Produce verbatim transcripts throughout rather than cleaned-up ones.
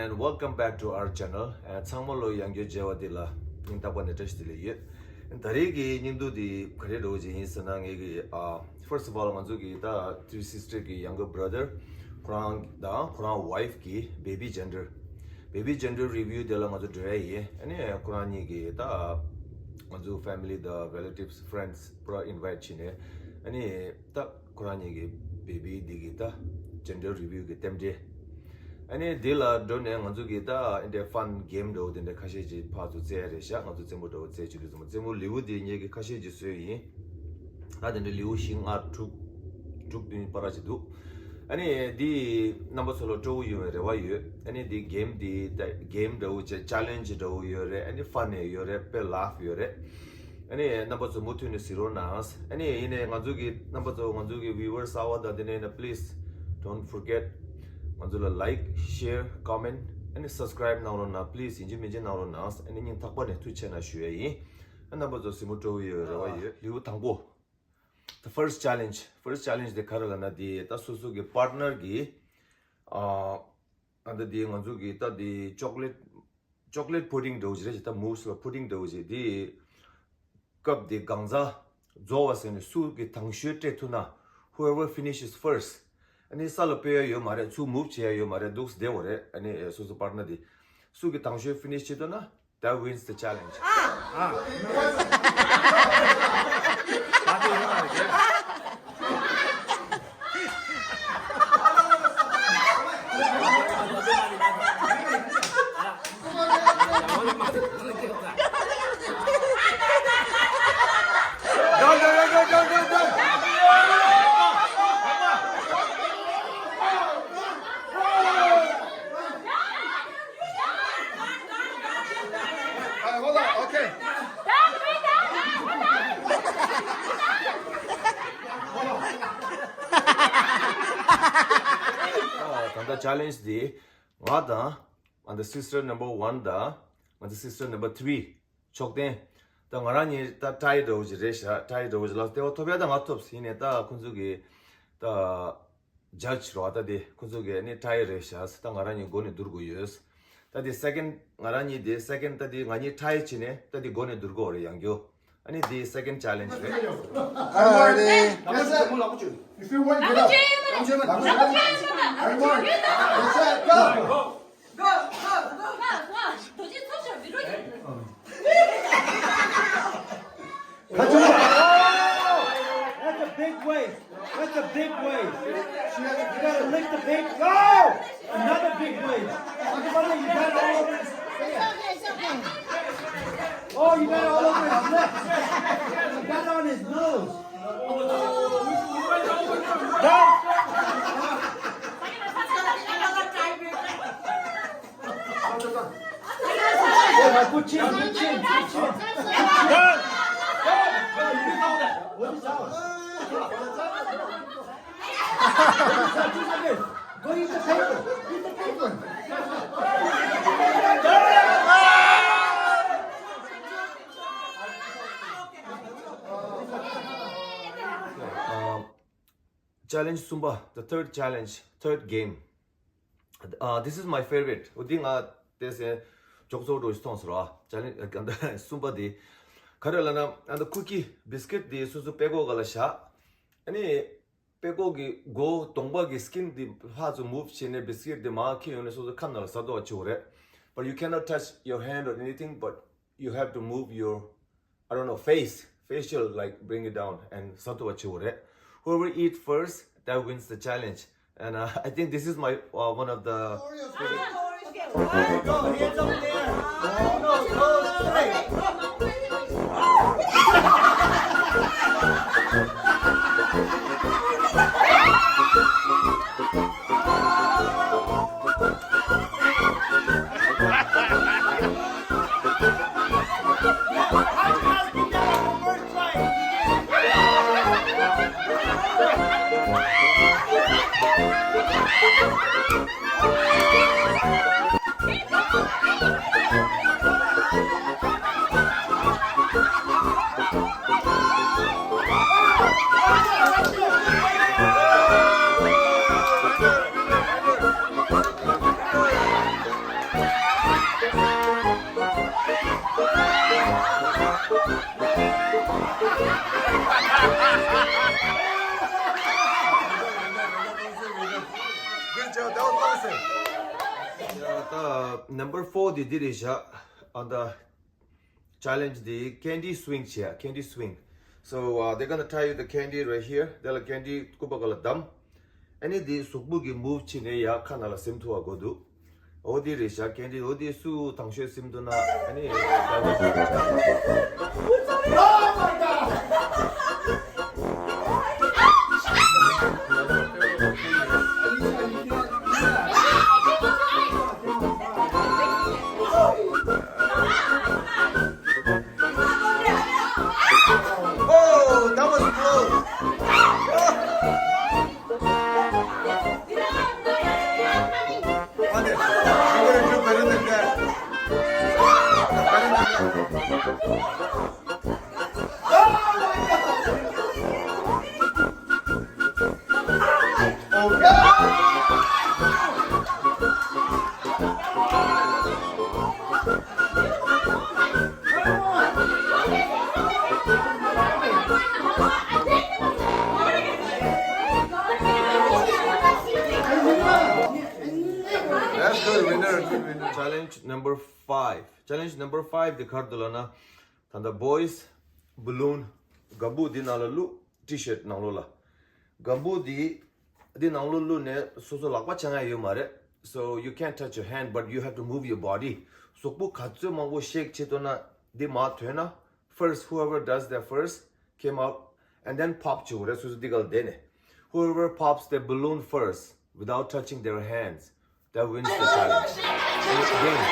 And welcome back to our channel. ཚང་མ་ལོ་ཡང་བསྐྱར་མཇལ་བ་འདི་ལ་སྙིང་ཐག་པ་ནས་བཀྲ་ཤིས་བདེ་ལེགས་ཡོད། ད་རེས་ཀྱི་བརྙན་ཐུང་འདི་ག་རེ་འདྲ་བོ་ཅིག་ཡིན་ཟེར་ན། ངེད་ཀྱི་ཨ། first of all ང་ཚོ་གི་ད་three sister གི་younger brother ཁོ་རང་དང་ཁོ་རང་wife གི་baby gender, baby gender review དེ་ལ་ང་ཚོ་འགྲོ་ཡ་ཡིན། ཨ་ནི་ཁོ་རང་གཉིས་ཀྱི་ད་ང་ཚོ་family དང་relatives friends པུ་ར་invite བྱས་ནས། ཨ་ནི་ད་ཁོ་རང་གཉིས་ཀྱི་baby འདི་གི་ད་gender review གི་རྟེན་འབྲེལ། ཨ་ནི་འདི་ལ་འགྲོ་ནས་ང་ཚོ་གི་ད་འདི་འདྲའི་fun game འདྲ་བོ་དེ་འདྲ་ཁ་ཤས་ཅིག་ཕར་ཚུར་རྩེ་ཡ་རེད་ཤག་ང་ཚོ་རྩེད་མོ་འདྲ་བོ་རྩེ་བྱེད་དུས་ཙམ་པ་རྩེད་མོ་ལེའུ་དེ་ངེད་ཀྱི་ཁ་ཤས་ཅིག་བཟོས་ཡིན། ད་དེ་འདྲ་ལེའུ་བཞི་ལྔ་དྲུག་དྲུག་བདུན་བར་ཅིག་འདུག་ཨ་ནི་འདི་རྣམ་པ་ཚོ་ལ་སྤྲོ་བོ་ཡོང་བའི་རེ་བ་ཡོད། ཨ་ནི་འདི་game འདི་ད་game འདྲ་བོ་བྱས་challenge འདྲ་བོ་ཡོད་རེད། ཨ་ནི་fun ཡང་ཡོད་རེད། དཔེ་laugh ཡོད་རེད། ཨ་ནི་རྣམ་པ་ཚོ་མུ་མཐུད་ནས་གཟིགས་རོགས་གནང་། ཨ་ནི་ཡིན་ནའི་ང་ཚོ་གི་རྣམ་པ་ཚོ་ང་ཚོ་གི་viewers གསར་པ་དང་དེ་ནས་ཡིན་ན་please don't forget ང་ཚོ་ལ་like, share, comment ཨ་ནི་subscribe གནང་རོགས་གནང་། please ཡིན་གཅིག་མིན་གཅིག་གནང་རོགས་གནང་། ཨ་ནི་སྙིང་ཐག་པ་ནས་ཐུགས་རྗེ་ཆེ་གནང་ཞུ་ཡ་ཡིན། ཨ་རྣམ་པ་ཚོ་གཟིགས་མོ་སྤྲོ་བོ་ཡོད་རེ་བ་ཡོད། ལེའུ་དང་པོ། The first challenge, first challenge དེ་ག་རེ་ལབ་ན། དེ་ད་སོ་སོ་གི་partner གི་ཨ་ཨ་ད་དེ་ང་ཚོ་གི་ད་དེ་chocolate, chocolate pudding འདྲ་བོ་ཞིག་རེད། ད་mousse ལ་pudding འདྲ་བོ་ཞིག་དེ་སྐབས་དེ་གང་ཟག་རྫོགས་པ་ཟེར་ནས་སུ་གི་དང་ཤོས་སྤྲད་ཐུབ་ན། whoever finishes first ཨ་ནི་ས་ལ་སྤོ་ཡ་ཡོད་མ་རེད། ཚུར་move བྱེད་ཡ་ཡོད་མ་རེད། འདུག་སེ་བསྡད་དགོས་རེད། ཨ་ནི་སོ་སོ་partner དེ་སུ་གི་དང་ཤོས་finish བྱེད་ཐུབ་ན། That wins the challenge. Alright, hold on. Okay. ད་ལྟ་challenge འདི་ང་དང་ང་ཚོ་sister number one དང་ང་ཚོ་sister number three ཕྱོགས་གཏན། ད་ང་རང་གཉིས་ད་tie འདྲ་བོ་ཅིག་རེད་ཤག tie འདྲ་བོ་ཅིག་ལ་ལྟེ་བ་ཐོབ་ཡ་ད་ང་ཐོབ་ཡིན་ནས། ད་ཁོང་ཚོ་གི་ད་judge རོ་ད་དེ་ཁོང་ཚོ་གི་ནི་tie རེད་ཤག་ད་ང་རང་གཉིས་འགོ་ནས་བསྡུར་དགོས་ཡོད། ད་དེ་second ང་རང་གཉིས་དེ་second ད་དེ་ང་གཉིས་tie བྱས་ནས་ད་དེ་འགོ་ནས་བསྡུར་དགོས་རེད་ཡང་རྒྱུ། ཨ་ནི་དེ་second challenge རེད། Alrighty. If you win, get up. Everyone, get set, go. Go, go, go, go, go. That's a big wave. That's a big wave. You gotta lick the big. Go! Another big wave. Look at you got all over his face. Oh, you got all over his lips. You got on his nose. Challenge གསུམ་པ། The third challenge, third game. Uh, this is my favorite. འོ་འདི་ང་དེ་སེ་ཅོག་ཙོག་འགྲོ་ཞིག་མཐོང་སོང་ར། Challenge གསུམ་པ་འདི་ག་རེ་ལབ་ན། ཨ་ད་cookie biscuit འདི་སོ་སོ་དཔྲལ་ཀོག་སྒང་ལ་བཞག་ཨ་ནི་དཔྲལ་ཀོག་གི་མགོ་གདོང་པ་གི་skin འདི་ཕར་ཚུར་move བྱས་ནས་biscuit འདི་མར་འཁྱེར་ཡོང་ནས་སོ་སོ་ཁ་ནང་ལ་ཟ་ཐུབ་པ་བྱེད་དགོས་རེད། But you cannot touch your hand or anything, but you have to move your, I don't know, face, facial, like, bring it down and ཟ་ཐུབ་པ་བྱེད་དགོས་རེད། Whoever eat first, that wins the challenge. And uh, I think this is my uh, one of the Number four དེ་འདི་རེད་བཞག་ཨ་ད། Challenge the candy swing བྱས། Candy swing. So uh, they're gonna tie you the candy right here. དེ་ལ་candy སྐུད་པ་སྒང་ལ་བསྡམས། ཨ་ནི་དེ་གཟུགས་པོ་གི་move བྱས་ནས་ཡར་ཁ་ནང་ལ་ཟིན་ཐུབ་པ་དགོས་འདུག་འོ་དེ་རེད་བཞག candy འོ་དེ་སུ་དང་ཤོས་ཟིན་ཐུབ་ན་ཨ་ནི། Oh, that was close. Ade, you gotta do better than that. Better than that. Oh my God! Oh God! That's good winner, good winner. Challenge number five. Challenge number five དེ་ག་རེ་འདུག་ལབ་ན། ད་ལྟ་boys balloon gumboot འདི་ནང་ལ་བླུགས། T-shirt ནང་ལོགས་ལ། gumboot འདི་འདི་ནང་ལོགས་བླུགས་ནས་སོ་སོ་ལག་པ་འཆང་ཡ་ཡོད་མ་རེད། So you can't touch your hand, but you have to move your body. གཟུགས་པོ་ག་ཚོད་མང་པོ་shake བྱེད་ཐུབ་ན། འདི་མར་ཐོན་ན། First, whoever does that first came out, and then pop བྱེད་དགོས་རེད། སོ་སོ་འདི་ག་ལ་བསྡད་ནས། Whoever pops the balloon first without touching their hands, that wins the challenge. Game.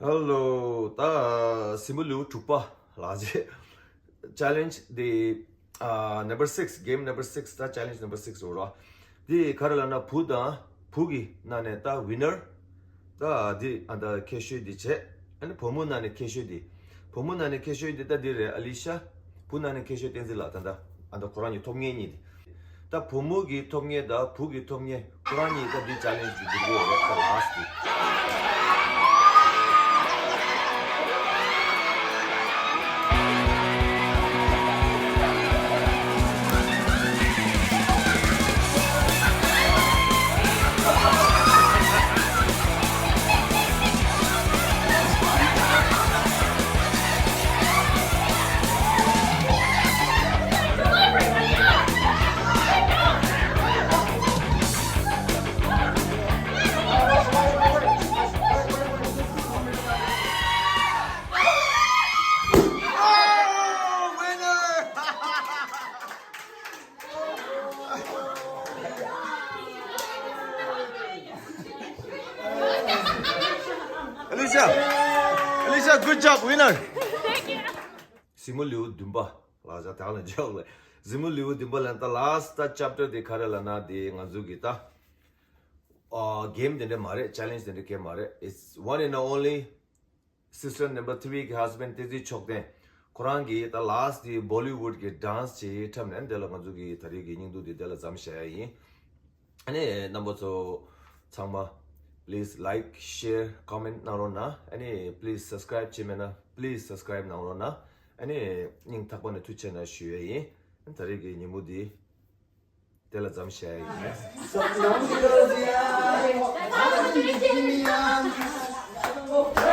Hello, ད་གཟིགས་མོ་ལེའུ་དྲུག་པ་ལ་ཅེ། Challenge the uh, number six, game number six, ད་challenge number six རོ། འདི་ག་རེ་ལབ་ན་བུ་དང་བུ་གི་ནང་ནས་ད་winner ད་འདི་ཨ་ད་ཁྱད་ཆོས་འདི་བྱས། ཨ་ནི་བུ་མོ་ནང་ནས་ཁྱད་ཆོས་འདི། བུ་མོ་ནང་ནས་ཁྱད་ཆོས་འདི་ད་འདི་རེད། ཨ་ལི་ཤ། བུ་ནང་ནས་ཁྱད་ཆོས་བསྟན་འཛིན་ལགས། ད་ད་ཨ་ད་ཁོ་རང་གཉིས་ཐོབ་མཁན་གཉིས་འདི། ད་བུ་མོ་གི་ཐོབ་མཁན་དང་བུ་གི་ཐོབ་མཁན་ཁོ་རང་གཉིས་ད་འདི་challenge འདི་འདི་རེད། ད་last འདི། Alicia, Alicia, good job, winner. གཟིགས་མོ་ལེའུ་བདུན་པ་ལ་ཅེ། ད་ལ་འཇོག་ལེ། གཟིགས་མོ་ལེའུ་བདུན་པ་ལ་ད་last chapter དེ་ག་རེ་ལབ་ན། དེ་ང་ཚོ་གི་ད་ཨ་game དེ་འདྲ་མ་རེད། Challenge དེ་འདྲ་གང་མ་རེད། It's one and only sister number three གི་husband བསྟན་འཛིན་མཆོག་ལྡན། ཁོ་རང་གིས་ད་last དེ་Bollywood གི་dance ཅིག་འཁྲབ་ནས་དེ་ལ་ང་ཚོ་གི་ད་རེས་ཀྱི་བརྙན་ཐུང་དེ་དེ་ལ་མཚམས་བཞག་ཡ་ཡིན། ཨ་ནི་རྣམ་པ་ཚོ་ཚང་མ་please like, share, comment གནང་རོགས་གནང་། ཨ་ནི་please subscribe བྱས་མེད་ན་please subscribe གནང་རོགས་གནང་། ཨ་ནི་སྙིང་ཐག་པ་ནས་ཐུགས་རྗེ་ཆེ་གནང་ཞུ་ཡ་ཡིན། ད་རེས་ཀྱི་ཉིན་མོ་འདི་དེ་ལ་མཚམས་བཞག་ཡ་ཡིན། Sometimes you gotta be out.